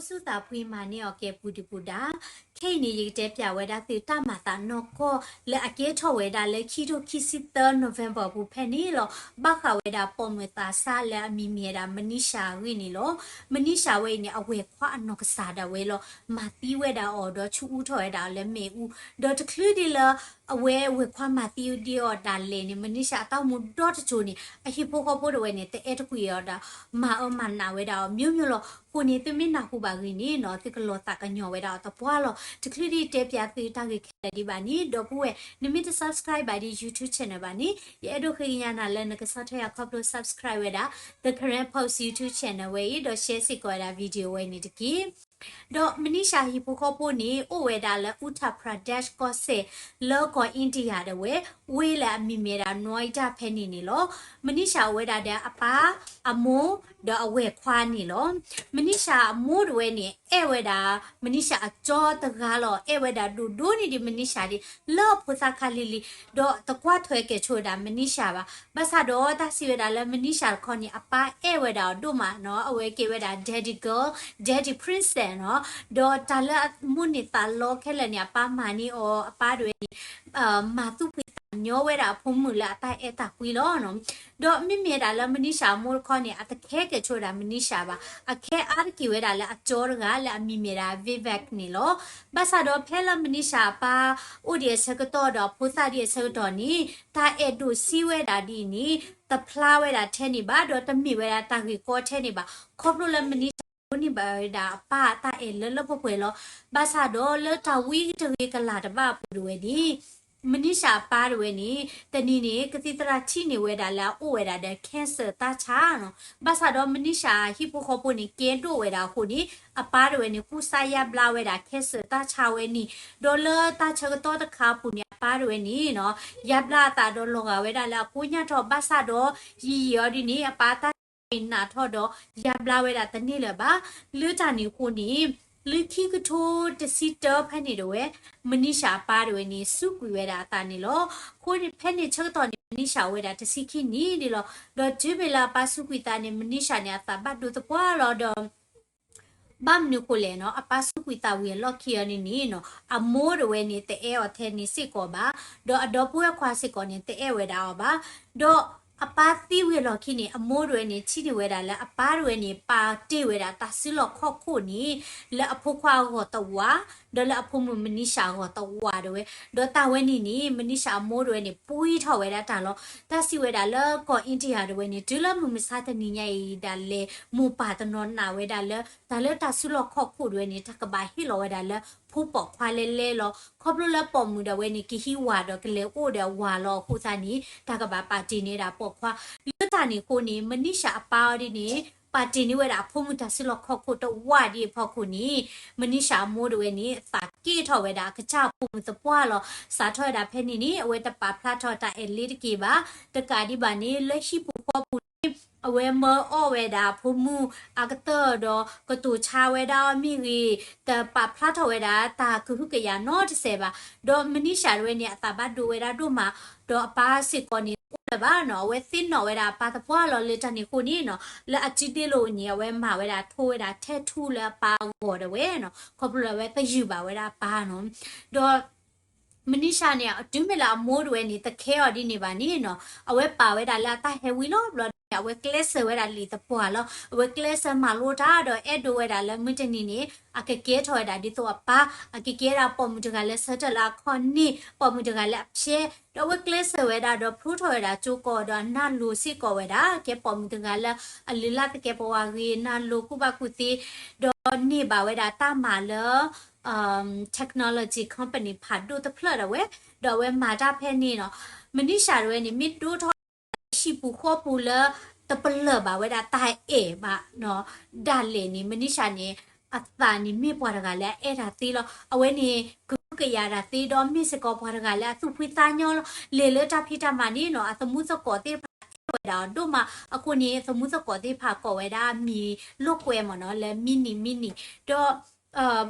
ဆူသးဖှံမၤန့ၢ်အီၤကဲပူၤဒုပူၤဒါ, ခဲအံၤန့ၣ် ယကတဲပၠးဝဲဒၣ်သုတၢ်မၤသးနီၢ်ကီၢ်လၢအကဲထီၣ်ဝဲဒၣ်လၢခံထိခံဆံသၢ November ပူၤဖဲန့ၣ်လီၤ. ဘၣ်ဃးဝဲဒၣ်ပိာ်မုၣ်သးစၢ်လၢအမံၤမ့ၢ်ဝဲဒၣ် မနံၡၢအဂ့ၢ်န့ၣ်လီၤ. မနံၡၢဝဲအံၤန့ၣ် အဝဲၢ်ခွါအနီၢ်ကစၢ်ဒၣ်ဝဲလီၤ. မၤသံဝဲဒၣ်အီၤဒီးဆူအူထီၣ်ဝဲဒၣ်အီၤလၢမ့ၣ်အူ, ဒီးတချုးဒံးလၢ အဝဲဝဲၢ်ခွါမၤသံဒံးအီၤဒၣ်လဲာ်န့ၣ် မနံၡၢအတၢ်အိၣ်မူဒီတစိၤန့ၣ် အဟံၣ်ဖိဃီဖိဒၣ်ဝဲန့ၣ် တအဲၣ်တကွံအီၤဒီး မၤအၢမၤနးဝဲဒၣ်အီၤ မျိုးမျိုးလီၤ. အဃိန့ၣ် သုမ့ၢ်နၢ်ဟူဘၣ်ဂ့ၤန့ၣ်နီၤ သုကလီၤသးကညီၤဝဲဒၣ်အီၤသပှၢ်လီၤ. တချုးဒံးတဲပၠးသုတၢ်ဂ့ၢ်ခဲလၢာ်ဒံးဘၣ်န့ၣ် ဒီပုၢ်ဝဲၢ် နမ့ၢ်တ subscribe ဘၣ်ဒ် YouTube channel ဘၣ်န့ၣ် ယအဲၣ်ဒိးဃ့ကညးနၤလၢနကဆီၣ်ထွဲယၤခီဖျိ subscribe ဝဲဒၣ် The Karen Post YouTube channel ဝဲအံၤ ဒီး share စ့ၢ်ကီးဝဲဒၣ် video ဝဲန့ၣ်တက့ၢ်. ဒီးမနံၡၢဟံၣ်ဖိဃီဖိန့ၣ် အိၣ်ဝဲဒၣ်လၢ Uttar Pradesh ကီၢ်စဲၣ် လၢကီၢ် India ဒၣ်ဝဲ ဝ့ၢ်လၢအမံၤမ့ၢ်ဒၣ် Noida ဖဲန့ၣ်န့ၣ်လီၤ. မနံၡၢအိၣ်ဝဲဒၣ်ဒီးအပၢ် အမိၢ် ဒီးအဝဲၢ်ခွါန့ၣ်လီၤ. မနံၡၢအမိၢ်ဒၣ်ဝဲန့ၣ် အဲၣ်ဝဲဒၣ် မနံၡၢအကၠီတဂၤလီၤ. အဲၣ်ဝဲဒၣ်ဒိၣ်ဒိၣ်န့ၢ်ဒံးမနံၡၢဒံး လၢအဖိသၣ်ခါလံၤလံၤ ဒီးတကွၢ်ထွဲကဲၣ်ဆိဝဲဒၣ်မနံၡၢဘၣ်. ဘၣ်ဆၣ်ဒီးတၢ်စံးဝဲဒၣ်လၢမနံၡၢတခီန့ၣ် အပၢ်အဲၣ်ဝဲဒၣ်အီၤဒိၣ်မးနီၤ အဝဲကဲဝဲဒၣ် daddy girl, daddy princess နီၤ. ဒီးတၢ်လၢအမိၣ်န့ၢ်သးလီခဲလၢာ်န့ၣ် အပၢ်မၤန့ၢ်အီၤ အပၢ်ဒၣ်ဝဲန့ၣ် မၤသူၣ်ဖှံသးညီဝဲဒၣ်အဖိမုၣ်လၢအတၢ်အဲၣ်တၢ်ကွံလီၤ. ဒီးမ့မ့ၢ်ဒၣ်လၢမနံၡၢအမိၢ်တခီန့ၣ် အတခဲကဲၣ်ဆိဝဲဒၣ်မနံၡၢဘၣ်. အခဲအါတက့ၢ်ဝဲဒၣ်လၢအကၠီတဂၤလၢအမံၤမ့ၢ်ဒၣ် Vivek န့ၣ်လီၤ. ဘၣ်ဆၣ်ဒီးဖဲလၢမနံၡၢအပၢ်အိၣ်ဒံးအဆၢကတီၢ်ဒီးအဖိသၣ်ဒံးအဆၢကတီၢ်န့ၣ် တၢ်အဲၣ်ဒိးဆံးဝဲဒၣ်ဒ်အံၤန့ၣ် တဖျါဝဲဒၣ်ထဲန့ၣ်ဘၣ် ဒီးတမ့ၢ်ဝဲဒၣ်တၢ်ဂ့ၢ်ကီထဲန့ၣ်ဘၣ်. ခီဖျိလၢမနံၡၢဒိးန့ၢ်ဘၣ်ဝဲဒၣ်အပၢ်အတၢ်အဲၣ်လၢလၢပှဲၤပှဲၤလီၤ. ဘၣ်ဆၣ်ဒီးလၢတၢ်ဝံတဂ့ၤကလာ်တဘၣ်အပူၤဒၣ်ဝဲန့ၣ် မနံၡၢအပၢ်ဒၣ်ဝဲန့ၣ် တနံၤန့ၣ် ကသံၣ်သရၣ်ထံၣ်န့ၢ်ဝဲဒၣ်လၢအအိၣ်ဝဲဒၣ်ဒီး cancer တၢ်ဆါနီၤ. ဘၣ်ဆၣ်ဒီးမနံၡၢအဟံၣ်ဖိဃီဖိန့ၣ် ကဲဒိၣ်ဝဲဒၣ်အဃိန့ၣ် အပၢ်ဒၣ်ဝဲန့ၣ် ကူစါယါဘျါဝဲဒၣ် cancer တၢ်ဆါဝဲန့ၣ် ဒီးလၢတၢ်ဆၢကတီၢ်တခါအပူၤန့ၣ် အပၢ်ဒၣ်ဝဲန့ၣ်နီၤ ယါဘျါအသးဒီးလီၤဂာ်ဝဲဒၣ်လၢအကိညၣ်ထီၣ် ဘၣ်ဆၣ်ဒီး ယံာ်ယံာ်အီၤဒ်န့ၣ် အပၢ်တၢ်ဆါအံၤနးထီၣ်ဒီး ယါဘျါဝဲဒၣ်တန့ၢ်လၢၤဘၣ်. လၢတၢ်န့ၣ်အဃိန့ၣ် လၢခံကထိတဆံတၢဖဲန့ၣ်ဒၣ်ဝဲ မနံၡၢအပၢ်ဒၣ်ဝဲန့ၣ် စူးကွံာ်ဝဲဒၣ်အသးန့ၣ်လီၤ. အဃိန့ၣ် ဖဲန့ၣ်ဆၢကတီၢ်န့ၣ် မနံၡၢအိၣ်ဝဲဒၣ်တဆံခံနံၣ်ဒၣ်လီၤ. ဒီးတုၤမ့ၢ်လၢအပၢ်စူးကွံာ်သးန့ၣ် မနံၡၢန့ၣ် အသးဘၣ်ဒိသပှၢ်လီၤဒီး ဘၣ်မနုၤဃိလဲၣ်နီၤ အပၢ်စူးကွံာ်သးဝံၤအလီၢ်ခံအီၤန့ၣ်န့ၣ်နီၤ အမိၢ်ဒၣ်ဝဲန့ၣ် တအဲၣ်အီၤထဲန့ၣ်စ့ၢ်ကီးဘၣ်, ဒီးအဒီပုၢ်ဝဲၢ်ခွါစ့ၢ်ကီးန့ၣ် တအဲၣ်ဝဲဒၣ်အီၤဘၣ်. ဒီးအပၢ်သံဝံၤအလီၢ်ခံန့ၣ် အမိၢ်ဒၣ်ဝဲန့ၣ် ထံၣ်န့ၢ်ဝဲဒၣ်လၢအပၢ်ဒၣ်ဝဲန့ၣ် ပာ်တ့ၢ်ဝဲဒၣ်တၢ်စုလီၢ်ခီၣ်ခိၣ်န့ၣ် လၢအဖိခွါအဂီၢ်တဝး ဒီးလၢအဖိမုၣ်မနံၡၢအဂီၢ်တဝးဒၣ်ဝဲ, ဒီးတၢ်ဝဲန့ၣ်န့ၣ် မနံၡၢအမိၢ်ဒၣ်ဝဲန့ၣ် ပှံထီၣ်ဝဲဒၣ်တၢ်လီၤ. တၢ်စံးဝဲဒၣ်လၢကီၢ် India ဒၣ်ဝဲန့ၣ် တုၤလၢမုၢ်မဆါတနံၤညါအံၤဒၣ်လဲာ် မိၢ်ပၢ်တနီၤနာ်ဝဲဒၣ်လၢ တၢ်လၢတၢ်စုလီၢ်ခီၣ်ခိၣ်ဒၣ်ဝဲန့ၣ် တၢ်ကဘၣ်ဟ့ၣ်လီၤဝဲဒၣ်လၢ ဖိပိာ်ခွါလဲလဲလီၤ. ခီဖျိလၢပိာ်မုၣ်ဒၣ်ဝဲန့ၣ် ကဟံးဝၤဒီးကလဲၤအိၣ်ဒီးဝၤလီၤအဃိသတးန့ၣ် တၢ်ကဘၣ်ပာ်တ့ၢ်န့ၢ်ဒၣ်ပိာ်ခွါ လၢတၢ်န့ၣ်အဃိန့ၣ် မနံၡၢအပၢ်အီၤဒ်န့ၣ် ပာ်တ့ၢ်န့ၢ်ဝဲဒၣ်အဖိမုၣ်တၢ်စုလီၢ်ခီၣ်ခိၣ်တဝးဒ်အဖီခိၣ်န့ၣ် မနံၡၢအမိၢ်ဒၣ်ဝဲန့ၣ် အသးက့ၣ်ထီၣ်ဝဲဒၣ်အကစၢ်အဖိမုၣ်သပှၢ်လီၤ. စးထီၣ်ဝဲဒၣ်ဖဲန့ၣ်န့ၣ် အဝဲတပာ်ဖျါထီၣ်တၢ်အဲၣ်လ့တက့ၢ်ဘၣ်. တကးဒံးဘၣ်န့ၣ် လၢဟံၣ်ပူၤဃီပူၤန့ၣ် အဝဲမၢအီၣ်ဝဲဒၣ်အဖိမုၣ်အကတၢၢ်ဒီး ကတိၤဆါဝဲဒၣ်အီၤမ့ၢ်ဂ့ၤ, တပာ်ဖျါထီၣ်ဝဲဒၣ်တၢ်ကဟုကယာ်နီတစဲးဘၣ်. ဒီးမနံၡၢဒၣ်ဝဲန့ၣ် အသးဘၣ်ဒိဝဲဒၣ်ဒိၣ်မး, ဒီးအပၢ်စ့ၢ်ကီးန့ၣ် တအိၣ်လၢၤဘၣ်နီၤ. အဝဲသ့ၣ်နီၣ်ဝဲဒၣ်အပၢ်သပှၢ်လီၤ. လၢတၢ်န့ၣ်အဃိန့ၣ်နီၤ လၢအစုဒ့လိာ်န့ၣ် အဝဲမၤဝဲဒၣ်ထိဝဲဒၣ် tattoo လၢအပၢ်အဂီၢ်ဒၣ်ဝဲနီၤ. ခီဖျိလၢအဝဲသယုၢ်ဘၣ်ဝဲဒၣ်အပၢ်နီၤ. ဒီး မနံၡၢန့ၣ် တုၤမ့ၢ်လၢအမိၢ်ဒၣ်ဝဲန့ၣ် တခဲအီၤဒ်န့ၣ်ဘၣ်န့ၣ်နီၤ အဝဲပာ်ဝဲဒၣ်လၢအတၢ်ဟဲဝံၤလီၤ. ဘျီဒ်န့ၣ် အဝဲကျဲးစၢးဝဲဒၣ်လံာ်သပှၢ်လီၤ. အဝဲကျဲးစၢးမၤလိတၢ်ဒီးအဲၣ်ဒိးဝဲဒၣ်လၢမုၢ်တနံၤန့ၣ် အကကဲထီၣ်ဝဲဒၣ်ဒ်သိးအပၢ်, အကကဲဒၣ်ပိာ်မုၣ်တဂၤလၢဆၢထၢၣ်လၢအခီၣ်န့ၣ်, ပိာ်မုၣ်တဂၤလၢအဖျဲ, ဒီးအဝဲကျဲးစၢးဝဲဒၣ်ဒီးဖျိထီၣ်ဝဲဒၣ်ကၠိကီး ဒီးနၢ်လိၤစ့ၢ်ကီးဝဲဒၣ် ကဲပိာ်မုၣ်တဂၤလၢအလုၢ်လၢ်သကဲးပဝးဂ့ၤ, နၢ်လိၤကူၣ်ဘၣ်ကူၣ်သ့, ဒီးန့ၢ်ဘၣ်ဝဲဒၣ်တၢ်မၤလၢ technology company ဖးဒိၣ်တဖျၢၣ်ဒၣ်ဝဲ, ဒီးအဝဲမၤတၢ်ဖဲန့ၣ်နီၤ. မနံၡၢဒၣ်ဝဲန့ၣ် မ့ၢ်ဒိၣ်ထီၣ်ဟံၣ်ပူၤဃီပူၤလၢ တပလၢၢ်ဘၣ်ဝဲဒၣ်တၢ်အဲၣ်ဘၣ်နီၤ ဒၣ်လဲာ်န့ၣ် မနံၡၢန့ၣ် အသးန့ၣ်မ့ၢ်ပှၤတဂၤလၢအအဲၣ်တၢ်သ့လီၤ. အဝဲန့ၣ် ကဟုကယာ်တၢ်သ့ ဒီးမ့ၢ်စ့ၢ်ကီးပှၤတဂၤလၢအသူၣ်ဖှံသးညီလီၤ. လဲၤလၢတၢ်ဖံးတၢ်မၤန့ၣ်နီၤ အသမူသကိးသ့ၣ်တဖၣ်အဲၣ်ဝဲဒၣ်အီၤဒိၣ်မး, အဃိန့ၣ် သမူသကိးသ့ၣ်တဖၣ်ကိးဝဲဒၣ်အမံၤလိာ်ကွဲမ့ၢ်နီၤ လၢ Minnie Minnie ဒီး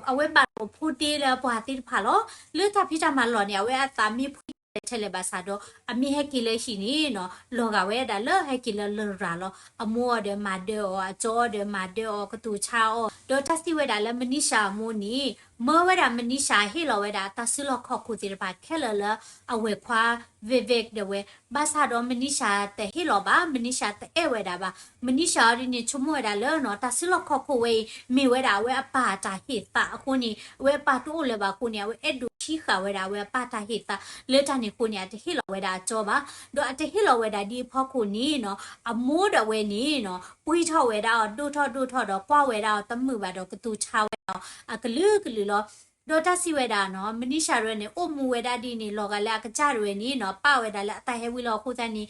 အဝဲဘၣ်လိာ်ဖိတ့လၢပှၤသ့ၣ်တဖၣ်လီၤ. လၢတၢ်ဖံးတၢ်မၤလီၢ်န့ၣ် အဝဲအသးမ့ၢ်ဖှံ အတၢ်ဟဲက့ၤလၢအအိၣ်တအိၣ်ထဲလဲၣ်ထဲလဲၣ်ဘၣ်ဆၣ်ဒီး အမ့ၢ်ဟဲက့ၤလၢဟံၣ်န့ၣ်နီၤ လီၤဂာ်ဝဲဒၣ်လၢဟဲက့ၤလၢလရာ်လီၤ. အမိၢ်အီၤဒီးမၤဒၢအီၤ, အကၠီအီၤဒီးမၤဒၢအီၤ, ကတိၤဆါအီၤ, ဒီးတၢ်စံးဝဲဒၣ်လၢမနံၡၢအမိၢ်န့ၣ် မၢဝဲဒၣ်မနံၡၢဟ့ၣ်လီၤဝဲဒၣ်တၢ်စုလီၢ်ခီၣ်ခိၣ်သ့ၣ်တဖၣ်ခဲလၢာ်လၢအဝဲၢ်ခွါ Vivek ဒၣ်ဝဲ, ဘၣ်ဆၣ်ဒီးမနံၡၢတဟ့ၣ်လီၤဘၣ်, မနံၡၢတအဲၣ်ဝဲဒၣ်ဘၣ်. မနံၡၢအီၤဒ်န့ၣ် ဆိကမိၣ်ဝဲဒၣ်လၢနီၤ တၢ်စုလီၢ်ခီၣ်ခိၣ်ဝဲအံၤ မ့ၢ်ဝဲဒၣ်အဝဲအပၢ်တၢ်ဟ့ၣ်သးအဃိန့ၣ် အဝဲအပၢ်တအိၣ်လၢၤဘၣ်အဃိန့ၣ် အဝဲအဲၣ်ဒိးထံဃာ်ဝဲဒၣ်အဝဲအပၢ်တၢ်ဟ့ၣ်သး လၢတၢ်န့ၣ်အဃိန့ၣ် အတဟ့ၣ်လီၤဝဲဒၣ်အကၠီဘၣ်. ဒီးအတဟ့ၣ်လီၤဝဲဒၣ်ဒ်အဖီခိၣ်န့ၣ်နီၤ အမိၢ်ဒၣ်ဝဲန့ၣ်နီၤ ပှံၢ်ထီၣ်ဝဲဒၣ်အီၤ ဒိၣ်ထီၣ်ဒိၣ်ထီၣ်ဒီးကွၢ်ဝဲဒၣ်အီၤတမုာ်ဘၣ်ဒီး ကတိၤဆါဝဲဒၣ်အီၤအကလုာ်ကလုာ်လီၤ. ဒီးတၢ်စံးဝဲဒၣ်နီၤ မနံၡၢတဝဲန့ၣ် အိၣ်မူဝဲဒၣ်ဒ်န့ၣ် လီၤဂာ်လၢအကစၢ်တဝဲန့ၣ်နီၤ ပာ်ဝဲဒၣ်လၢအတၢ်ဟဲဝံလီၤအဃိသတးန့ၣ်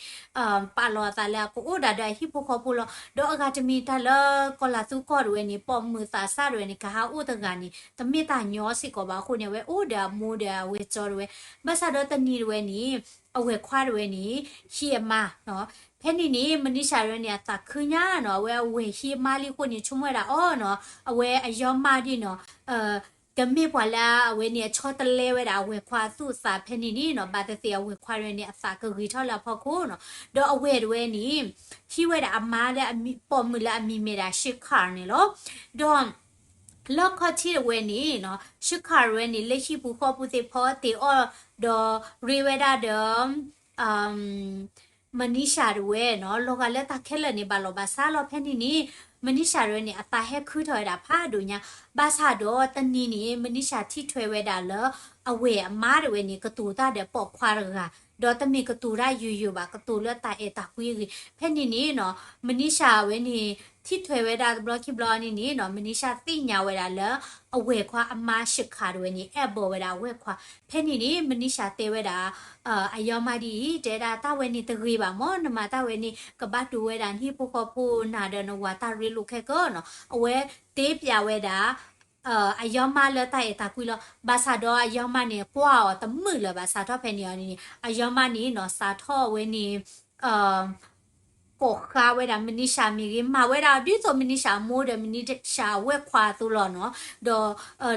ပာ်လီၤအသးလၢအကအိၣ်ဒၣ်ဒီးအဟံၣ်ဖိဃီဖိလီၤ. ဒီးအဂၤတမံၤတၢ်လၢကီၤလၤသူကီၢ်တဝဲန့ၣ် ပိာ်မုၣ်သးစၢ်တဝဲန့ၣ် ကဟးအိၣ်တဂၤန့ၣ် တမ့ၢ်တၢ်ညီစ့ၢ်ကီးဘၣ်အဃိန့ၣ် အဝဲအိၣ်ဒီးအမိၢ်ဒီးအဝဲၢ်ကၠီတဝဲ, ဘၣ်ဆၣ်ဒီးတနံၤတဝဲန့ၣ် အဝဲၢ်ခွါတဝဲန့ၣ် ဟံးအမါနီၤ. ဖဲန့ၣ်န့ၣ် မနံၡၢတဝဲန့ၣ် အသးခုညါနီၤ အဝဲအဝဲၢ်ဟံးအမါလံအဃိန့ၣ် ဆိကမိၣ်ဝဲဒၣ်အီၤနီၤ အဝဲအယီၤမါဒ်နီၤ ကမ့ၢ်ပှၤလၢအဝဲန့ၣ် အဆီတလဲဝဲဒၣ်အဝဲၢ်ခွါအသူၣ်အသးဖဲန့ၣ်န့ၣ်နီၤ ဘၣ်သ့ၣ်သ့ၣ်အဝဲၢ်ခွါတဝဲန့ၣ် အသးကဂ့ၤထီၣ်လၢအဖီခိၣ်နီၤ. ဒီးအဝဲၢ်တဝဲန့ၣ် ဟံးဝဲဒၣ်အမါလၢအမံၤ ပိာ်မုၣ်လၢအမံၤမ့ၢ်ဒၣ် Shikhar န့ၣ်လီၤ. ဒီး လၢခီၣ်ထံးတဝဲန့ၣ်နီၤ Shikhar တဝဲန့ၣ် လၢဟံၣ်ပူၤဃီပူၤသ့ၣ်ဖီအီၣ်တ့ၢ်အီၣ် ဒီးရ့ဝဲဒၣ်ဒီး မနံၡၢတဝဲနီၤ လီၤဂာ်လၢတၢ်ခဲလၢာ်န့ၣ် ဘၣ်လီၤဘၣ်စးလီၤဖဲန့ၣ်န့ၣ် မနံၡၢတဝဲန့ၣ် အသးဟဲခုထီၣ်ဝဲဒၣ်ဖးဒိၣ်ညါ, ဘၣ်ဆၣ်ဒီးတနံၤန့ၣ် မနံၡၢထံၣ်ထွဲဝဲဒၣ်လၢ အဝဲၢ်အမါတဝဲန့ၣ် ကတိၤတၢ်ဒီးပိာ်ခွါတဂၤ, ဒီးတမ့ၢ်ကတိၤတၢ်ယိယိဘၣ် ကတိၤလၢတၢ်အဲၣ်တၢ်ကွံအဂ့ၢ်, ဖဲန့ၣ်န့ၣ်နီၤ မနံၡၢဝဲန့ၣ် ထံၣ်ထွဲဝဲဒၣ်တဘျီခံဘျီန့ၣ်န့ၣ်နီၤ မနံၡၢသ့ၣ်ညါဝဲဒၣ်လၢ အဝဲၢ်ခွါအမါ Shikhar တဝဲန့ၣ် အဲၣ်ဘၢဝဲဒၣ်အဝဲၢ်ခွါ, ဖဲန့ၣ်န့ၣ် မနံၡၢတဲဝဲဒၣ် အယီၤမါဒ်အံၤ တဲဒၣ်တၢ်ဝဲန့ၣ်တဂ့ၤဘၣ်မၢ်, နမၤတၢ်ဝဲန့ၣ် ကဘၣ်တိၤဝဲဒၣ်နဟံၣ်ဖိဃီဖိနၤဒီးနဝၤတၢ်ရ့လိာ်ခဲကၢနီၤ, အဝဲတဲပျးဝဲဒၣ် အယီၤမါလၢတၢ်အဲၣ်တၢ်ကွံလီၤ, ဘၣ်ဆၣ်ဒီးအယီၤမါန့ၣ် ကွၢ်အီၤတမုာ်လၢၤဘၣ် စးထီၣ်ဖဲန့ၣ်အီၤန့ၣ် အယီၤမါန့ၣ်နီၤ စးထီၣ်ဝဲန့ၣ် ကိးဃါဝဲဒၣ်မနံၡၢမ့ၢ်ဂ့ၤ, မၤဝဲဒၣ်ဒ်သိးမနံၡၢအမိၢ်ဒီးမနံၡၢအဝဲၢ်ခွါအသိးလီၤနီၤ, ဒီး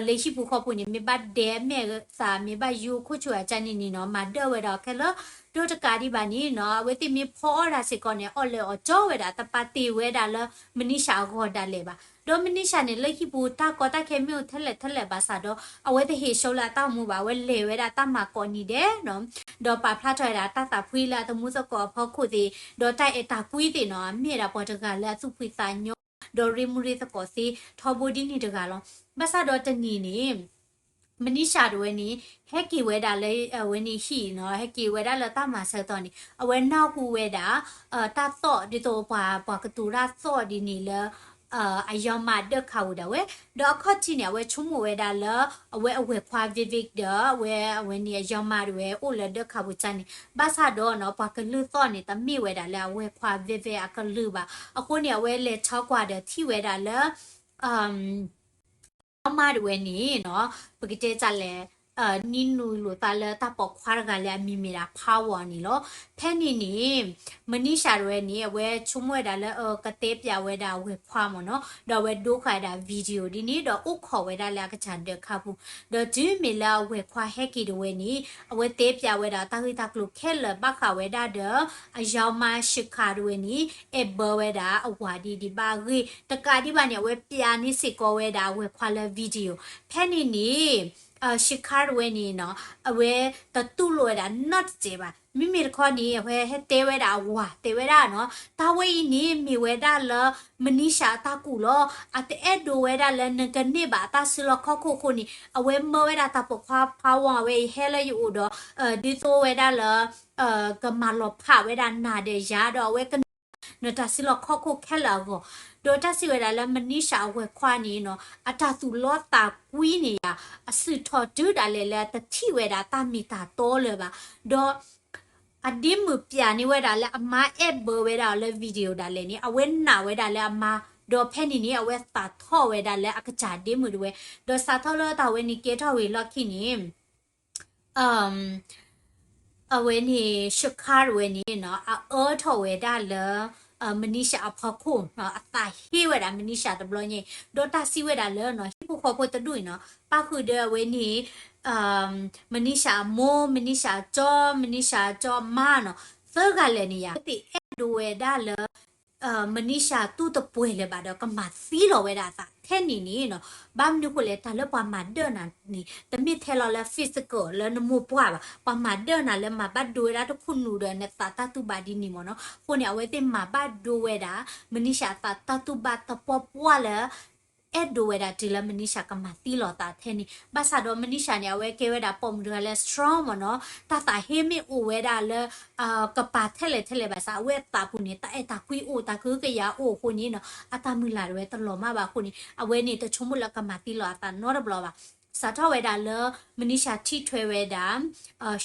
လၢဟံၣ်ပူၤဃီပူၤန့ၣ် မ့ၢ်ဘၣ်ဒဲမဲာ်သး မ့ၢ်ဘၣ်ယူခိၣ်ဆူၣ်အကၢ်န့ၣ်န့ၣ်နီၤ မၤဒၢဝဲဒၣ်အီၤခဲလၢာ်, ဒီးတကးဒံးဘၣ်န့ၣ်နီၤ အဝဲသ့ၣ်မ့ၢ်ဖီအီၣ်တၢ်စ့ၢ်ကီးန့ၣ် အီၣ်လၢအီၤကၠီဝဲဒၣ် တပာ်တ့ၢ်ဝဲဒၣ်လၢမနံၡၢအဂီၢ်ဒၣ်လဲာ်ဘၣ်, ဒီးမနံၡၢန့ၣ် လၢဟံၣ်ပူၤတၢ်ကီတၢ်ခဲမ့ၢ်အိၣ်ထဲလဲၣ်ထဲလဲၣ်ဘၣ်ဆၣ်ဒီး အဝဲတဟ့ၣ်ဆှၢလၢအတၢ်အိၣ်မူဘၣ်, အဝဲလဲၤဝဲဒၣ်တၢ်မၤကိးနံၤဒဲးနီၤ ဒီးပာ်ဖျါထီၣ်ဝဲဒၣ်တၢ်သးဖှံလၢအသမူသကိးအဖီခိၣ်သ့ၣ်, ဒီးတၢ်အဲၣ်တၢ်ကွံသ့ၣ်နီၤ အမ့ၢ်ဒၣ်ပှၤတဂၤလၢအသူၣ်ဖှံသးညီ ဒီးရ့မူရ့သကိးသ့ ထီဘိဒ်န့ၣ်တဂၤလီၤ. ဘၣ်ဆၣ်ဒီးတနံၤန့ၣ် မနံၡၢတဝဲန့ၣ် ဟဲက့ၤဝဲဒၣ်လၢအဝဲန့ၣ်ဟံၣ်နီၤ, ဟဲက့ၤဝဲဒၣ်လၢတၢ်မၤဆၢကတီၢ်န့ၣ် အဝဲနၢ်ဟူဝဲဒၣ် တၢ်သီၣ်ဒ်သိးပှၤ ပှၤကတိၤတၢ်သီၣ်ဒ်န့ၣ်လၢ အယီၤမါဒၢးခးဝူၤဒၣ်ဝဲ, ဒီးအခီၣ်ထံးန့ၣ် အဝဲဆိကမိၣ်ဝဲဒၣ်လၢ အဝဲအဝဲၢ်ခွါ Vivek ဒီး အဝဲအဝဲန့ၣ်အယီၤမါတဝဲအိၣ်လၢဒၢးခးဝူၤကၢ်န့ၣ်, ဘၣ်ဆၣ်ဒီးနီၤ ပှၤကလုၢ်သီၣ်န့ၣ် တမ့ၢ်ဝဲဒၣ်လၢအဝဲၢ်ခွါ Vivek အကလုၢ်ဘၣ်. အဃိန့ၣ် အဝဲလဲၤထီၣ်ကွၢ်ဒီးထံၣ်ဝဲဒၣ်လၢ အယီၤမါတဝဲန့ၣ်နီၤ ပကတဲတၢ်လဲၣ် နံၤနုာ်လိာ်သးလၢတၢ်ပိာ်ခွါတဂၤလၢအမံၤမ့ၢ်ဒၣ် Pawan န့ၣ်လီၤ. ဖဲန့ၣ်န့ၣ် မနံၡၢတဝဲန့ၣ် အဝဲဆိကမိၣ်ဝဲဒၣ်လၢ ကတဲပျးဝဲဒၣ်အဝဲၢ်ခွါမ့ၢ်နီၤ, ဒီးအဝဲဒိဃာ်ဝဲဒၣ် video ဒ်န့ၣ် ဒီးအိၣ်ခိးဝဲဒၣ်လၢအကစၢ်ဒၢးခးပူၤ, ဒီးတုၤမ့ၢ်လၢအဝဲၢ်ခွါဟဲက့ၤတဝဲန့ၣ် အဝဲတဲပျးဝဲဒၣ်တၢ်ဂ့ၢ်တၢ်ကျိၤခဲလၢာ်ဘၣ်ဃးဝဲဒၣ်ဒီး အယီၤမါ Shikhar တဝဲန့ၣ် အဲၣ်ဘၢဝဲဒၣ်အဝၤဒ်ဒံးဘၣ်အဂ့ၢ်, တကးဒံးဘၣ်န့ၣ် အဝဲပျးန့ၢ်စ့ၢ်ကီးဝဲဒၣ်အဝဲၢ်ခွါလၢ video ဖဲန့ၣ်န့ၣ် Shikhar တဝဲန့ၣ်နီၤ အဝဲတတူၢ်လိာ်ဝဲဒၣ်နီတစဲးဘၣ်. မ့မ့ၢ်တခီန့ၣ် အဝဲဟဲတဲဝဲဒၣ်အဝၤ တဲဝဲဒၣ်နီၤ တၢ်ဝဲအံၤန့ၣ် မ့ၢ်ဝဲဒၣ်လၢ မနံၡၢအတၢ်ကူၣ်လီၤ. အတအဲၣ်ဒိးဝဲဒၣ်လၢနကန့ၢ်ဘၣ်အတၢ်စုလီၢ်ခီၣ်ခိၣ်အဃိန့ၣ် အဝဲမၢဝဲဒၣ်တၢ်ပိာ်ခွါ Pawan အဝဲအံၤဟဲလၢယအိၣ်ဒီး ဒ်သိးဝဲဒၣ်လၢ ကမၤလီၤဖးဝဲဒၣ်နၤဒီးယၤဒီးအဝဲကန့ၢ် နတၢ်စုလီၢ်ခီၣ်ခိၣ်ခဲလၢာ်အဂီၢ်, ဒီးတၢ်စံးဝဲဒၣ်လၢမနံၡၢအဝဲၢ်ခွါန့ၣ်နီၤ အတၢ်သူၣ်လီသးကွံန့ၣ်ယါ အစုၣ်ထီၣ်တုၤဒၣ်လဲာ်လၢတထံၣ်ဝဲဒၣ်တၢ်မ့ၢ်တၢ်တီလၢၤဘၣ်, ဒီး အဒ့မုၣ်ပျးန့ၢ်ဝဲဒၣ်လၢအမါအဲၣ်ဘၢဝဲဒၣ်အီၤလၢ video ဒၣ်လဲာ်န့ၣ် အဝဲနာ်ဝဲဒၣ်လၢအမါ, ဒီးဖဲန့ၣ်န့ၣ် အဝဲသးထီၣ်ဝဲဒၣ်လၢအကစၢ်ဒ့မုၣ်တဝဲ, ဒီးစးထီၣ်လၢတၢ်ဝဲန့ၣ်ကဲထီၣ်ဝံၤလီၢ်ခံန့ၣ် အဝဲန့ၣ် Shikhar တဝဲန့ၣ်နီၤ အအၢထီၣ်ဝဲဒၣ်လၢ Manisha အဖီခိၣ်နီၤ အသးဟ့ဝဲဒၣ် Manisha တဘျီညါအံၤ ဒီးတၢ်စံးဝဲဒၣ်လၢနီၤ ဟံၣ်ဖိဃီဖိတဒူၣ်အံၤနီၤ ပၣ်ဃုာ်ဒီးအဝဲန့ၣ် Manisha အမိၢ် Manisha အကၠီ Manisha အကၠီအမါနီၤ သၢဂၤလၢာ်န့ၣ်ယါ အဝဲသ့ၣ်အဲၣ်ဒိးဝဲဒၣ်လၢ Manisha တူၢ်တပှဲၤလၢၤဘၣ်ဒီး ကမၤသံလီၤဝဲဒၣ်အသး ထဲန့ၣ်န့ၣ်နီၤ ဘၣ်မနုၤဃိလဲၣ် တၢ်လၢပှၤမၤဒၢၣ်နၤန့ၣ် တမ့ၢ်ထဲလီၤလၢ physical လၢနမိၢ်ပှၢ်ဘၣ် ပှၤမၤဒၢၣ်နၤလၢမၤဘၣ်ဒိဝဲဒၣ်တခူၣ်နူာ်ဒီးနသးတၢ်တူၢ်ဘၣ်ဒ်န့ၣ်မ့ၢ်နီၤ အဃိန့ၣ် အဝဲသ့ၣ်မၤဘၣ်ဒိဝဲဒၣ် Manisha အသးတၢ်တူၢ်ဘၣ်တပှၢ်ပှၢ်လၢ အဲၣ်ဒိးဝဲဒၣ်တုၤလၢ Manisha ကမၤသံလီၤအသးထဲန့ၣ် ဘၣ်ဆၣ်ဒီး Manisha န့ၣ် အဝဲကဲဝဲဒၣ်ပိာ်မုၣ်တဂၤလၢ strong မ့ၢ်နီၤ တၢ်သးဟ့မ့ၢ်အိၣ်ဝဲဒၣ်လၢ ကပၤထဲလဲၣ်ထဲလဲၣ်ဘၣ်ဆၣ် အဝဲအသးပူၤန့ၣ် တၢ်အဲၣ်တၢ်ကွံအိၣ် တၢ်ကဟုကယာ်အိၣ်အဃိန့ၣ်နီၤ အတၢ်မုၢ်လၢ်တဝဲတလီၤမၢ်ဘၣ်အဃိန့ၣ် အဝဲန့ၣ်တဆိကမိၣ်လၢကမၤသံလီၤအသးနီတဘျီဘၣ် စးထီၣ်ဝဲဒၣ်လၢ Manisha ထံၣ်ထွဲဝဲဒၣ်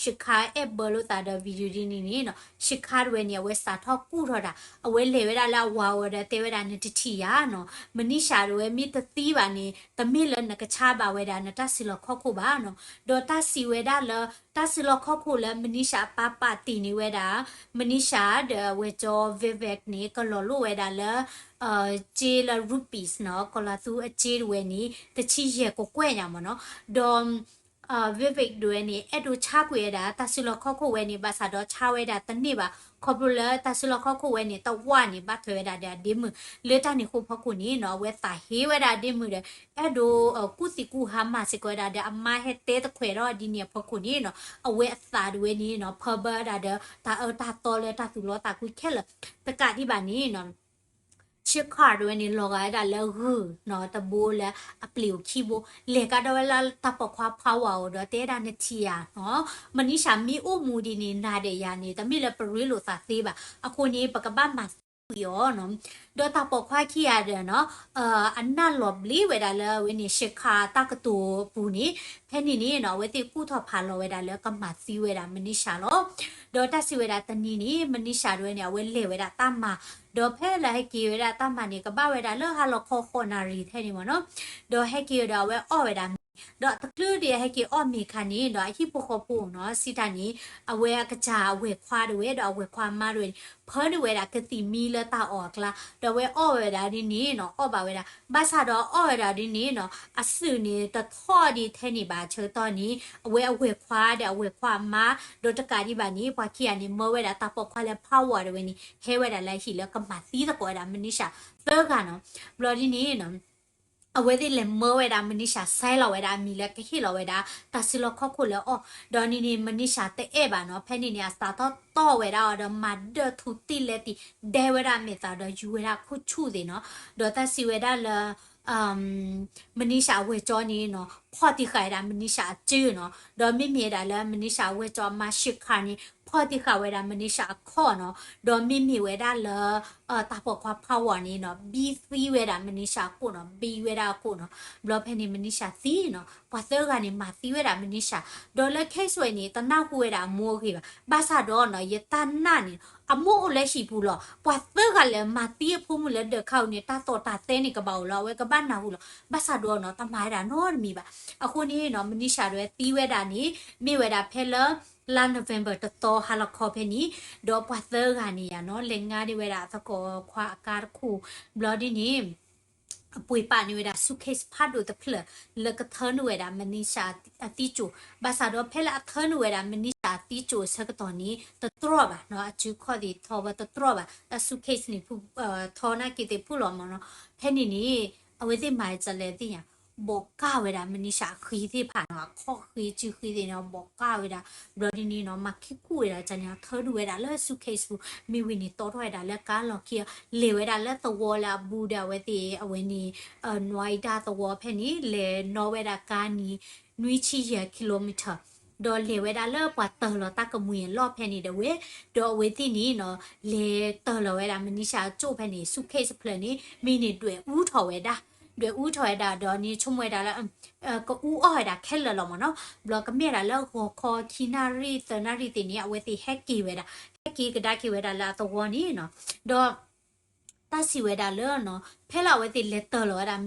Shikhar အဲၣ်ဘၢလိာ်သးဒီး video ဒ်န့ၣ်န့ၣ်နီၤ Shikhar တဝဲန့ၣ် အဝဲစးထီၣ်ကူၣ်ထီၣ်တၢ် အဝဲလဲၤဝဲဒၣ်လၢအဝၤအအိၣ်ဒီးတဲဝဲဒၣ် နတထံၣ်ယၤနီၤ Manisha တဝဲမ့ၢ်တသံဘၣ်န့ၣ် တမ့ၢ်လၢနကဆါဘၣ်ဝဲဒၣ်နတၢ်စုလီၢ်ခီၣ်ခိၣ်ဘၣ်နီၤ ဒီးတၢ်စံးဝဲဒၣ်လၢ တၢ်စုလီၢ်ခီၣ်ခိၣ်လၢ Manisha အပၢ်ပာ်တ့ၢ်န့ၢ်ဝဲဒၣ် Manisha ဒီးအဝဲၢ်ကၠီ Vivek န့ၣ် ကလီၤလိၣ်ဝဲဒၣ်လၢ စ့လၢ rupees နီၤ ကီၤလၤသူအစ့တဝဲန့ၣ် တဆံယဲၢ်ကကွဲၢ်ညါမ့ၢ်နီၤ ဒီး Vivek တဝဲန့ၣ် အဲၣ်ဒိးဆါကွံာ်ဝဲဒၣ် တၢ်စုလီၢ်ခီၣ်ခိၣ်ဝဲန့ၣ် ဘၣ်ဆၣ်ဒီးဆါဝဲဒၣ်တန့ၢ်ဘၣ် ခီဖျိလၢတၢ်စုလီၢ်ခီၣ်ခိၣ်ဝဲန့ၣ် တဝၢ်န့ၣ် ဘၣ်ထွဲဝဲဒၣ်ဒီးအဒ့မုၣ် လၢတၢ်န့ၣ်အဃိဖီခိၣ်န့ၣ်နီၤ အဝဲသးဟ့ဝဲဒၣ်အဒ့မုၣ်ဒီး အဲၣ်ဒိးကူၣ်သံကူၣ်ဟါမၢ်စ့ၢ်ကီးဝဲဒၣ်ဒီး အမါဟဲတဲတခွဲးထီၣ်ဒ်န့ၣ်အဖီခိၣ်န့ၣ်နီၤ အဝဲအသးတဝဲန့ၣ်နီၤ ဖၢဘၢဒၣ်ဒီး တၢ်အၢတၢ်သီလၢတၢ်သူၣ်လီသးကွံခဲလၢာ် တကးဒံးဘၣ်န့ၣ်နီၤ Shikhar တဝဲန့ၣ် လီၤဂာ်ဝဲဒၣ်လၢဂုၢ်နီၤ တဘိလၢအပျ့ၤအိၣ်ခံဘိ လဲၤကဒီးဝဲလၢတၢ်ပိာ်ခွါဖးဝါအိၣ်ဒီး တဲဒၣ်နထံၣ်ယၤနီၤ Manisha မ့ၢ်အိၣ်မူဒ်န့ၣ် နၤဒီးယၤန့ၣ် တမ့ၢ်လၢပရ့လိာ်သးသ့ဘၣ် အဃိန့ၣ် ပကဘၣ်မၤသံကွံာ်အီၤနီၤ ဒီးတၢ်ပိာ်ခွါခံဂၤဒီးနီၤ အနၢ်လီၤဘျ့ဝဲဒၣ်လၢအဝဲန့ၣ် Shikhar တၢ်ကတိၤအပူၤန့ၣ် ဖဲန့ၣ်န့ၣ်နီၤ အဝဲသ့ၣ်ကူၣ်ထီၣ်ဖးလီၤဝဲဒၣ်လၢကမၤသံဝဲဒၣ် Manisha လီၤ ဒီးတၢ်စံးဝဲဒၣ်တနံၤန့ၣ် Manisha တဝဲန့ၣ် အဝဲလဲၤဝဲဒၣ်တၢ်မၤ ဒီးဖဲလၢဟဲက့ၤဝဲဒၣ်တၢ်မၤန့ၣ် ကဘၣ်ဝဲဒၣ်လၢဟါလီၤခီဃိးနၣ်ရံၣ်ထဲန့ၣ်မ့ၢ်နီၤ ဒီးဟဲက့ၤဝဲဒီးအဝဲအီၣ်ဝဲဒၣ်မ့ၤ ဒီးတချုးဒံးဟဲက့ၤအီၣ်မ့ၤခါန့ၣ် ဒီးအဟံၣ်ဖိဃီဖိနီၤ စံးတၢ်န့ၣ် အဝဲအကစၢ်အဝဲၢ်ခွါတဝဲဒီးအဝဲၢ်ခွါအမါတဝဲန့ၣ် ဖၢန့ၢ်ဝဲဒၣ်ကသံၣ်မံလၢတၢ်အီၣ်အကျါ ဒီးအဝဲအီၣ်ဝဲဒၣ်ဒ်န့ၣ်နီၤ အီၣ်ဘၣ်ဝဲဒၣ် ဘၣ်ဆၣ်ဒီးအီၣ်ဝဲဒၣ်ဒ်န့ၣ်နီၤ အစုၣ်န့ၣ်တထီၣ်ဒံးထဲန့ၣ်ဘၣ်ဆၢကတီၢ်န့ၣ် အဝဲအဝဲၢ်ခွါဒီးအဝဲၢ်ခွါအမါ ဒီးတကးဒံးဘၣ်န့ၣ် ပှၤခံဂၤန့ၣ် မၢဝဲဒၣ်တၢ်ပိာ်ခွါလၢ ဖးဝါ တဝဲန့ၣ် ဟဲဝဲဒၣ်လၢဟံၣ်လၢကမၤသံသကိးဝဲဒၣ် Manisha သၢဂၤနီၤ ဘျီဒ်န့ၣ်နီၤ အဝဲသ့ၣ်လဲၤမၢဝဲဒၣ် Manisha ဆဲးလီၤဝဲဒၣ်အမံၤလၢကဟ့ၣ်လီၤဝဲဒၣ် တၢ်စုလီၢ်ခီၣ်ခိၣ်လၢအီၣ် ဒီးန့ၣ်န့ၣ် Manisha တအဲၣ်ဘၣ်နီၤ ဖဲန့ၣ်န့ၣ် အစးထီၣ်တီၢ်ဝဲဒၣ်အီၤဒီး မၤဒၢၣ်ထူတံၢ်လဲတံၢ် ဒဲဝဲဒၣ်အမဲာ်သးဒီးယူၤဝဲဒၣ်ခိၣ်ဆူၣ်သ့ၣ်နီၤ ဒီးတၢ်စံးဝဲဒၣ်လၢ Manisha အဝဲၢ်ကၠီန့ၣ်နီၤ ဖီၣ်တံၢ်ဃာ်ဝဲဒၣ် Manisha အစုနီၤ ဒီးမ့မ့ၢ်ဝဲဒၣ်လၢ Manisha အဝဲၢ်ကၠီအမါ Shikhar န့ၣ် ဖီၣ်တံၢ်ဃာ်ဝဲဒၣ် Manisha အခီၣ်နီၤ ဒီးမ့မ့ၢ်ဝဲဒၣ်လၢ တၢ်ပိာ်ခွါဖးဝါန့ၣ်နီၤ ဘံသံဝဲဒၣ် Manisha အကိာ်နီၤ ဘံဝဲဒၣ်အကိာ်နီၤ ဘျီဖဲန့ၣ် Manisha သံနီၤ ပှၤသၢဂၤန့ၣ် မၤသံဝဲဒၣ် Manisha ဒီးလၢ case ဝဲန့ၣ် တနၢ်ဟူဝဲဒၣ်အမိၢ်အဂ့ၢ်ဘၣ် ဘၣ်ဆၣ်ဒီးနီၤ ယတၢ်နာ်န့ၣ် အမိၢ်အိၣ်လၢဟံၣ်ပူၤလီၤ ပှၤသၢဂၤလၢမၤသံအဖိမုၣ်လၢဒၢးခါအူန့ၣ် တၢ်သီၣ်တၢ်သဲန့ၣ်ကဘၣ်အိၣ်လီၤ အဝဲကဘၣ်နၢ်ဟူလီၤ ဘၣ်ဆၣ်ဒီးနီၤ တမၤဝဲဒၣ်နီတမံၤဘၣ် အဃိန့ၣ်နီၤ Manisha တဝဲသံဝဲဒၣ်န့ၣ် မ့ၢ်ဝဲဒၣ်ဖဲလၢ လါ November တသီဟါလီၤခီဖဲန့ၣ် ဒီးပှၤသၢဂၤန့ၣ်ယါနီၤ လဲၤငါဒံးဝဲဒၣ်သကိးခွါအကါတခိၣ် ဘျီဒ်န့ၣ် အပှ့ၤပာ်န့ၢ်ဝဲဒၣ် suitcase ဖးဒိၣ်တဖျၢၣ် လၢကထၢနုာ်ဝဲဒၣ် Manisha အသံစိၣ် ဘၣ်ဆၣ်ဒီးဖဲလၢအထၢနုာ်ဝဲဒၣ် Manisha အသံစိၣ်အဆၢကတီၢ်န့ၣ် တတြီၢ်ဘၣ်နီၤ အစုခီၣ်သ့ၣ်ထီဝဲတတြီၢ်ဘၣ် တၢ် suitcase န့ၣ် ထီနာ်က့ၤသ့ၣ်ဖုၣ်လီၤမ့ၢ်နီၤ ဖဲန့ၣ်န့ၣ် အဝဲသ့ၣ်မၤစၢၤလဲၣ်သ့ၣ်ညါ ဘိးကၢ်ဝဲဒၣ် Manisha အဃံသ့ၣ်တဖၣ်နီၤ အခီၣ်ဃံစုဃံသ့ၣ်န့ၣ် ဘိးကၢ်ဝဲဒၣ် ဘျီဒ်န့ၣ်နီၤ မၤခံကူၣ်ဝဲဒၣ်န့ၣ် ထၢနုာ်ဝဲဒၣ်လၢ suitcase ပူၤ မ့ၢ်ဝံၤန့ၣ် တီထီၣ်ဝဲဒၣ်လၢကါလီၢ်ခံ လဲၤဝဲဒၣ်လၢသဝီလၢအဘူးဒီးအဝဲသ့ၣ် အဝဲန့ၣ် Noida သဝီဖဲန့ၣ် လဲၤနီၣ်ဝဲဒၣ်ကါန့ၣ် နွံဆံယဲၢ် kilometer ဒီးလဲၤဝဲဒၣ်လၢပှၤတၢၢ်လီၤတၢ်ကမှံၤအလီၢ်ဖဲန့ၣ်ဒၣ်ဝဲ ဒီးအဝဲသ့ၣ်န့ၣ်နီၤ လဲၤတၢၢ်လီၤဝဲဒၣ် Manisha အစိၣ်ဖဲန့ၣ် suitcase ဖျၢၣ်န့ၣ် မ့ၢ်န့ၣ်ဒွဲၣ်အူထီၣ်ဝဲဒၣ် ဒွဲၣ်အူထီၣ်ဝဲဒၣ်ဒီးန့ၣ် ဆိကမိၣ်ဝဲဒၣ်လၢ ကအူအီၣ်ဝဲဒၣ်ခဲလၢာ်လီၤမ့ၢ်နီၤ ဘျီကမ့ၢ်ဒၣ်လၢဂီၤခီခံနၣ်ရံၣ်သၢနၣ်ရံၣ်သ့ၣ်န့ၣ် အဝဲသ့ၣ်ဟဲက့ၤဝဲဒၣ် ဟဲက့ၤကဒါက့ၤဝဲဒၣ်လၢအသဝီန့ၣ်နီၤ ဒီး တၢ်စံးဝဲဒၣ်လၢနီၤ ဖဲလၢအဝဲသ့ၣ်လဲၤတၢၢ်လီၤဝဲဒၣ်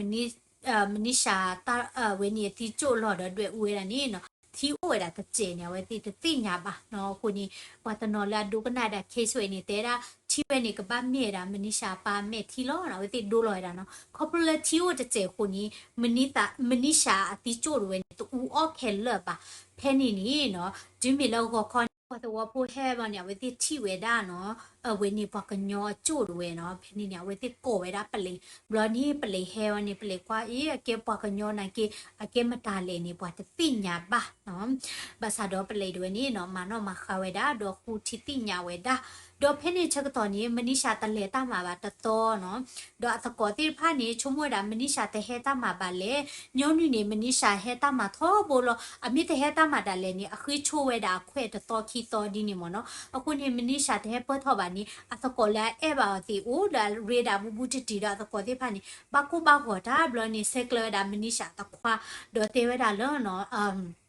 Manisha တၢ်ဝဲန့ၣ်အသံစိၣ်လီၤဒီးဒွဲၣ်အူဝဲဒၣ်န့ၣ်နီၤ ထံအိၣ်ဝဲဒၣ်တစဲးန့ၣ် အဝဲသ့ၣ်တသ့ၣ်ညါဘၣ်နီၤ အဃိန့ၣ် ပှၤတနီၤလၢအဒိကနၣ်ဝဲဒၣ် case ဝဲန့ၣ် တဲဒၣ် ထံဝဲန့ၣ် ကဘၣ်မ့ၢ်ဝဲဒၣ် Manisha ပၢ်မဲာ်ထံလီၤနီၤ, အဝဲသ့ၣ်ဒိလီၤဝဲဒၣ်နီၤ. ခီဖျိလၢထံအိၣ်တစဲးအဃိန့ၣ် Manisha အသံကၠိၣ်တဝဲန့ၣ် တအူအီၣ်ခဲလၢာ်ဘၣ်. ဖဲန့ၣ်န့ၣ်နီၤ တုၤမ့ၢ်လၢဂီၤခီန့ၣ် ပှၤသဝီဖိဟဲဘျီန့ၣ် အဝဲသ့ၣ်ထံၣ်ဝဲဒၣ်နီၤ အဝဲန့ၣ်ပှၤကညီအကၠိၣ်တဝဲနီၤ. ဖဲန့ၣ်န့ၣ် အဝဲသ့ၣ်ကိးဝဲဒၣ်ပလံး, ဘျီန့ၣ် ပလံးဟဲဝဲန့ၣ် ပလံးကွၢ်အံၤ အကဲပှၤကညီနာ်က့ အကဲမတၤလဲၣ်န့ၣ် ပှၤတသ့ၣ်ညါဘၣ်နီၤ. ဘၣ်ဆၣ်ဒီးပလံးတဝဲန့ၣ်နီၤ မၤနီၣ်မၤဃါဝဲဒၣ် ဒီးဃုထံၣ်သ့ၣ်ညါဝဲဒၣ်, ဒီးဖဲန့ၣ်ဆၢကတီၢ်န့ၣ် Manisha တလဲၤတၢ်မၤဘၣ်တသီနီၤ. ဒီးအသကိးသ့ၣ်တဖၣ်န့ၣ် ဆိကမိၣ်ဝဲဒၣ် Manisha တဟဲတၢ်မၤဘၣ်လဲၣ်, ညီနုၢ်န့ၣ် Manisha ဟဲတၢ်မၤထီဘိလီၤ, အမ့ၢ်တဟဲတၢ်မၤဒၣ်လဲာ်န့ၣ် အဃ့ဆိဝဲဒၣ်အခွဲးတသီခံသီဒ်န့ၣ်မ့ၢ်နီၤ. အဃိန့ၣ် Manisha တဟဲပၢၢ်ထီၣ်ဘၣ်န့ၣ် အသကိးလၢအအဲၣ်ဘၣ်အီၤသ့ၣ်အိၣ်လၢအရ့ဒၣ်ဘူးဘူးတံၢ်တံၢ်ဒီး အသကိးသ့ၣ်တဖၣ်န့ၣ် ဘၣ်ကိၢ်ဘၣ်ဂီၤတၢ်ဘျီန့ၣ် ဆဲးကျၢဝဲဒၣ် Manisha အသခွါ, ဒီးတဲဝဲဒၣ်လၢနီၤ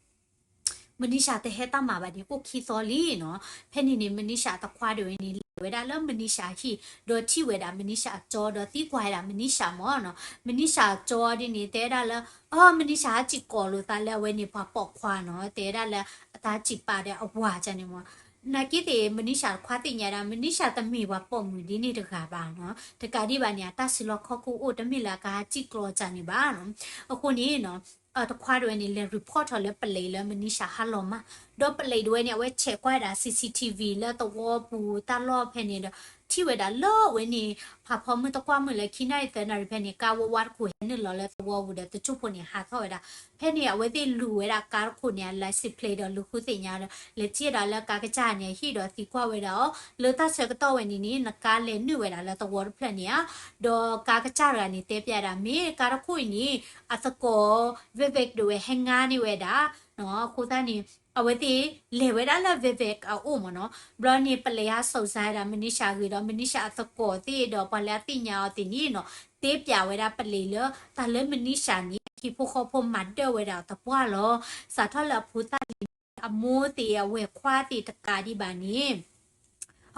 Manisha တဟဲတၢ်မၤဘၣ်န့ၣ် အိၣ်ခံသီလံနီၤ. ဖဲန့ၣ်န့ၣ် Manisha အသခွါတဝဲန့ၣ် လဲၤဝဲဒၣ်လၢ Manisha ဟံၣ်, ဒီးထံၣ်ဝဲဒၣ် Manisha အကၠီ ဒီးသံကွၢ်ဝဲဒၣ် Manisha မ့ၢ်နီၤ. Manisha အကၠီဒ်န့ၣ် တဲဝဲဒၣ်လၢ အ Manisha ဟးစံၣ်ကိးလိာ်သးလၢအဝဲန့ၣ်ပှၤပိာ်ခွါနီၤ, တဲဝဲဒၣ်လၢအတၢ်စံၣ်ပာ်ဒီးအဝၤကန့ၣ်မ့ၢ် နာ်က့သ့ၣ် Manisha တခွါသ့ၣ်ညါဒၣ် Manisha တမ့ၢ်ပှၤပိာ်မုၣ်ဒ်န့ၣ်တဂၤဘၣ်နီၤ. တကးဒံးဘၣ်န့ၣ် အတၢ်စုလီၢ်ခီၣ်ခိၣ်အိၣ် တမ့ၢ်လၢအကဟးစံၣ်ကျီကန့ၣ်ဘၣ်နီၤ. အဃိန့ၣ်နီၤ တခွါတဝဲန့ၣ် လဲၤ report ထီၣ်လၢပလံးလၢ Manisha ဟးလီၤမၢ်, ဒီးပလံးတဝဲန့ၣ် အဝဲ check ကွၢ်ဝဲဒၣ် C C T V လၢသဝီပူၤတၢ်လီၢ်ဖဲန့ၣ်ဒီး ထံၣ်ဝဲဒၣ်လၢအဝဲန့ၣ် ဖးဖီမုၢ်တကွၢ်မုၢ်လၢခံနၣ်ရံၣ်သၢနၣ်ရံၣ်ဖဲန့ၣ် ကါဝါဝါတခိၣ်ဟဲနုာ်လီၤလၢသဝီပူၤဒီး တစိၢ်ဖိန့ၣ်ဟးထီၣ်ဝဲဒၣ်. ဖဲန့ၣ် အဝဲသ့ၣ်လူၤဝဲဒၣ်ကါတခိၣ်န့ၣ် အ license plate ဒီးလူၤဃုသ့ၣ်ညါဒီး လဲၤထံၣ်ဝဲဒၣ်လၢကါကစၢ်န့ၣ် အဟံၣ်ဒီးသံကွၢ်ဝဲဒၣ်အီၤ လၢတၢ်ဆၢကတီၢ်ဝဲန့ၣ်န့ၣ် နကါလဲၤနုာ်ဝဲဒၣ်လၢသဝီတဖျၢၣ်န့ၣ်ဧါ, ဒီးကါကစၢ်တဂၤန့ၣ် တဲပျးဒၣ် မ့ၢ်ကါတခိၣ်အံၤန့ၣ် အသကိး Vivek ဒၣ်ဝဲဟဲငါန့ၢ်ဝဲဒၣ်နီၤ. အဃိသတးန့ၣ် အဝဲသ့ၣ်လဲၤဝဲဒၣ်လၢ Vivek အအိၣ်မ့ၢ်နီၤ. ဘျီန့ၣ် ပလံးဟးစိာ်စါဝဲဒၣ် Manisha ဂ့ၤဒီး Manisha အသကိးသ့ၣ်ဒီးပှၤလၢအသ့ၣ်ညါအီၤသ့ၣ်န့ၣ်နီၤ တဲပျးဝဲဒၣ်ပလံးလၢ တၢ်လၢ Manisha န့ၣ် အဟံၣ်ဖိဃီဖိမၤဒၢၣ်ဝဲဒၣ်အီၤသပှၢ်လီၤ. စးထီၣ်လၢအဖိသၣ်လံၤန့ၣ် အမိၢ်သ့ၣ်အဝဲၢ်ခွါသ့ၣ်တကးဒံးဘၣ်န့ၣ်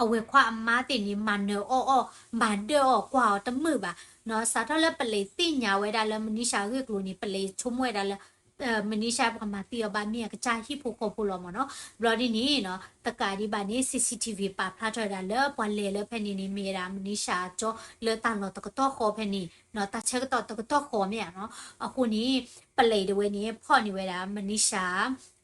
အဝဲၢ်ခွါအမါသ့ၣ်န့ၣ် မၤနၢၤအီၣ်အီၣ် မၤဒၢၣ်အီၣ်ကွၢ်အီၤတမုာ်ဘၣ်နီၤ. စးထီၣ်လၢပလံးသ့ၣ်ညါဝဲဒၣ်လၢ Manisha ဂ့ၢ်ကျိၤန့ၣ် ပလံးဆိကမိၣ်ဝဲဒၣ်လၢ Manisha ပှၤမၤသံအီၤဘၣ်မ့ၢ်အကစၢ်ဟံၣ်ဖိဃီဖိလီၤမ့ၢ်နီၤ. ဘျီဒ်န့ၣ်နီၤ တကးဒံးဘၣ်န့ၣ် C C T V ပာ်ဖျါထီၣ်ဝဲဒၣ်လၢပှၤလဲၤလၢဖဲန့ၣ်န့ၣ် မ့ၢ်ဝဲဒၣ် Manisha အကၠီလၢတၢ်လီၢ်တကတီၢ်ဃီဖဲန့ၣ်နီၤ တၢ်ဆၢကတီၢ်တကတီၢ်ဃီမ့ၢ်ဧါနီၤ. အဃိန့ၣ် ပလံးတဝဲန့ၣ် ဖီၣ်န့ၢ်ဝဲဒၣ် Manisha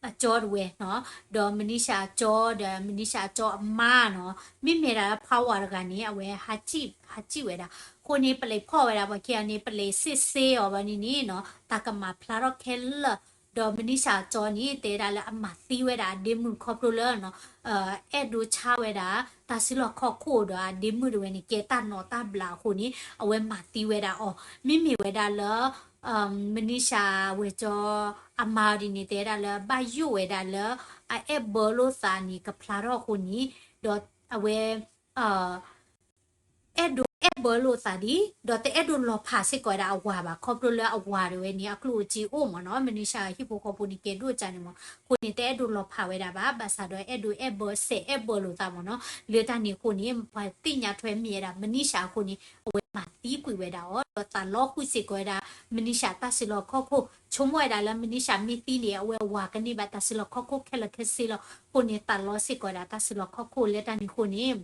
အကၠီတဝဲနီၤ, ဒီး Manisha အကၠီဒီး Manisha အကၠီအမါနီၤ, မ့မ့ၢ်ဒၣ်လၢ ဖးဝါတဂၤန့ၣ် အဝဲဟးစံၣ် ဟးစံၣ်ဝဲဒၣ်. အဃိန့ၣ် ပလံးဖီၣ်ဝဲဒၣ်ပှၤခံဂၤန့ၣ် ပလံးစ့ၢ်စ့ၢ်အီၤဘၣ်န့ၣ်န့ၣ်နီၤ တၢ်ကမၤဖျါထီၣ်ခဲလၢာ်, ဒီး Manisha အကၠီန့ၣ် တဲဒၣ်လၢအမၤသံဝဲဒၣ်အဒ့မုၣ်ခီဖျိလၢနီၤ အဲၣ်ဒိးဆါဝဲဒၣ် တၢ်စုလီၢ်ခီၣ်ခိၣ်ဒီးအဒ့မုၣ်တဝဲန့ၣ် ကဲတၢ်နီၢ်တၢ်ဘျးအဃိန့ၣ် အဝဲမၤသံဝဲဒၣ်အီၤ. မ့မ့ၢ်ဝဲဒၣ်လၢ Manisha ဝဲၢ်ကၠီအမါအီၤဒ်န့ၣ် တဲဒၣ်လၢ ဘၣ်ယိၣ်ဝဲဒၣ်လၢ အအဲၣ်ဘၢလိာ်သးန့ၣ် ကဖျါထီၣ်အဃိန့ၣ် ဒီးအဝဲ အဲၣ်ဒိးအဲၣ်ဘၢလိာ်သးဒ် ဒီးတအဲၣ်ဒိးလီၤဖးစ့ၢ်ကီးဝဲဒၣ်အဝၤဘၣ် ခီဖျိလၢအဝၤတဝဲန့ၣ် အကျိၣ်အစ့အိၣ်မ့ၢ်နီၤ Manisha ဟံၣ်ဖိဃီဖိန့ၣ် ကဲဒိၣ်ကၢန့ၣ်မ့ၢ် အဃိန့ၣ် တအဲၣ်ဒိးလီၤဖးဝဲဒၣ်ဘၣ် ဘၣ်ဆၣ်ဒီးအဲၣ်ဒိးအဲၣ်ဘၢစဲးအဲၣ်ဘၢလိာ်သးမ့ၢ်နီၤ လၢတၢ်န့ၣ်အဃိန့ၣ် ပှၤသ့ၣ်ညါထွဲမ့ၢ်ဝဲဒၣ် Manisha အဃိန့ၣ် အဝဲမၤသံကွံာ်ဝဲဒၣ်အီၤ ဒီးသးလီဃုာ်စ့ၢ်ကီးဝဲဒၣ် Manisha တၢ်စုလီၢ်ခီၣ်ခိၣ် ဆိကမိၣ်ဝဲဒၣ်လၢ Manisha မ့ၢ်သံန့ၣ် အဝဲအဝၤကန့ၢ်ဘၣ်တၢ်စုလီၢ်ခီၣ်ခိၣ်ခဲလၢာ်ခဲဆ့လီၤ အဃိန့ၣ် သးလီစ့ၢ်ကီးဝဲဒၣ်တၢ်စုလီၢ်ခီၣ်ခိၣ် လၢတၢ်န့ၣ်အဃိန့ၣ်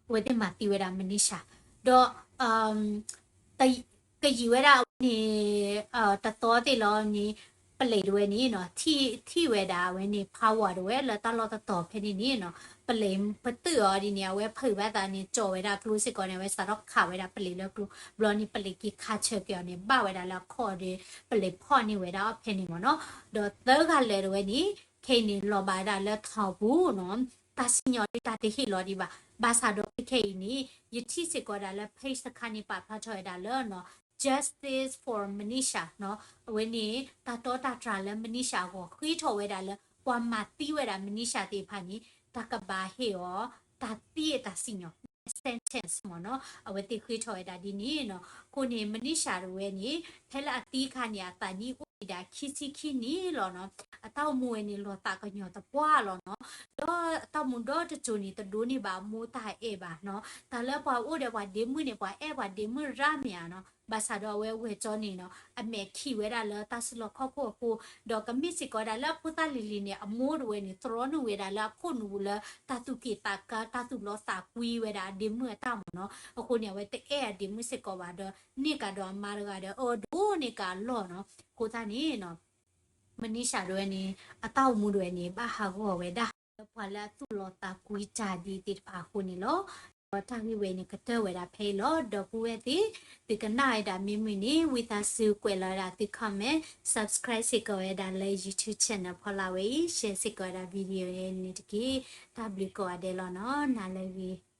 အဝဲသ့ၣ်မၤသံဝဲဒၣ် Manisha ဒီး ကယံာ်ဝဲဒၣ်အဝဲန့ၣ် တသီသ့ၣ်လီၤန့ၣ် ပလံးတဝဲန့ၣ်နီၤ ထံၣ်ဝဲဒၣ်အဝဲန့ၣ် ဖးဝါတဝဲလၢတၢ်လီၢ်တတီၤဖဲန့ၣ်န့ၣ်နီၤ ပလံးပတုာ်အီၤဒ်န့ၣ် အဝဲဖုးဘၣ်သးန့ၣ် ကၠီာ်ဝဲဒၣ်ကျိစ့ၢ်ကီးန့ၣ် အဝဲစးထီၣ်ခးဝဲဒၣ်ပလံးလၢကျိ ဘျီန့ၣ် ပလံးက့ၤခးဆၢက့ၤအီၤန့ၣ် ဘၣ်ဝဲဒၣ်လၢအခီၣ်ဒီး ပလံးဖီၣ်န့ၢ်ဝဲဒၣ်အီၤဖဲန့ၣ်မ့ၢ်နီၤ ဒီးသၢဂၤလၢာ်တဝဲန့ၣ် ခဲအံၤန့ၣ် လီၤဘၣ်ဝဲဒၣ်လၢထီပူၤနီၤ တၢ်စံၣ်ညီၣ်ဒ်တၢ်တဟ့ၣ်လီၤဒံးဘၣ် ဘၣ်ဆၣ်ဒီးခဲအံၤန့ၣ် ယထံၣ်စ့ၢ်ကီးဒၣ်လၢ page တခါန့ၣ် ပာ်ဖျါထီၣ်ဝဲဒၣ်လၢနီၤ Justice for Manisha နီၤ အဝဲန့ၣ် တၢ်တီတၢ်တြၢ်လၢ Manisha အဂီၢ် ဃ့ထီၣ်ဝဲဒၣ်လၢ ပှၤမၤသံဝဲဒၣ် Manisha သ့ၣ်တဖၣ်န့ၣ် တၢ်ကဘၣ်ဟ့ၣ်အီၤ တၢ်သံအတၢ်စံၣ်ညီၣ် sentence မ့ၢ်နီၤ အဝဲသ့ၣ်ဃ့ထီၣ်ဝဲဒၣ်ဒ်န့ၣ်နီၤ အဃိန့ၣ် Manisha တဝဲန့ၣ် ဖဲလၢအသံအခါန့ၣ် အသးနံၣ်အိၣ်ဒံးဒၣ်ခံဆံခံနံၣ်လီၤနီၤ အတၢ်အိၣ်မူဝဲန့ၣ် လီၤသးကညီၤသပှၢ်လီၤနီၤ ဒီးအတၢ်အိၣ်မူဒီတစိၤန့ၣ် တဒိးန့ၢ်ဘၣ်အမိၢ်တၢ်အဲၣ်ဘၣ်နီၤ တၢ်လၢပှၤအိၣ်ဒီးပှၤဒ့မုၣ်န့ၣ် ပှၤအဲၣ်ပှၤဒ့မုၣ်ရၣ်မ့ၢ်ဧါနီၤ ဘၣ်ဆၣ်ဒီးအဝဲဝဲၢ်ကၠီန့ၣ်နီၤ အမဲာ်ခံးဝဲဒၣ်လၢတၢ်စုလီၢ်ခီၣ်ခိၣ်အဃိ, ဒီးကမ့ၢ်စ့ၢ်ကီးဝဲဒၣ်လၢအဖိသၣ်လံၤလံၤန့ၣ် အမိၢ်တဝဲန့ၣ် သရီနုာ်ဝဲဒၣ်လၢအခိၣ်နူာ်လၢတၢ်သူၣ်က့ၣ်သးကါ တၢ်သူၣ်လီသးကွံဝဲဒၣ်အဒ့မုၣ်အတၢ်မၤနီၤ. အဃိန့ၣ် အဝဲတအဲၣ်အဒ့မုၣ်စ့ၢ်ကီးဘၣ်ဒီး န့ၢ်ကဒီးအမါတဂၤဒီး အၢဒိၣ်န့ၢ်ကဒီးအလီၢ်နီၤ. အဃိသတးန့ၣ်နီၤ မနံၤၡးဒၣ်ဝဲန့ၣ် အတၢ်အိၣ်မူဒၣ်ဝဲန့ၣ် ဘၣ်ဟးဂီၤဝဲဒၣ် လၢပှၤလၢအသူၣ်လီသးကွံတၢ်ဒ်သ့ၣ်တဖၣ်အဃိန့ၣ်လီၤ. ဒီးတၢ်ဂ့ၢ်ဝဲန့ၣ် ကတၢၢ်ဝဲဒၣ်ဖဲအံၤလီၤ. ဒီပုၢ်ဝဲၢ်သ့ၣ် သုကနၣ်ဝဲဒၣ်မ့ၢ်မုာ်န့ၣ် ဝံသးစူၤကွဲးလီၤဝဲဒၣ်သု comment, subscribe စ့ၢ်ကီးဝဲဒၣ်လၢ YouTube channel ဖီလာ်ဝဲအံၤ, share စ့ၢ်ကီးဝဲဒၣ် video န့ၣ်တက့ၢ်. တၢ်ဘျုးကိးဂၤဒဲးလီၤနီၤ. နၤလၢအဂ့ၤ.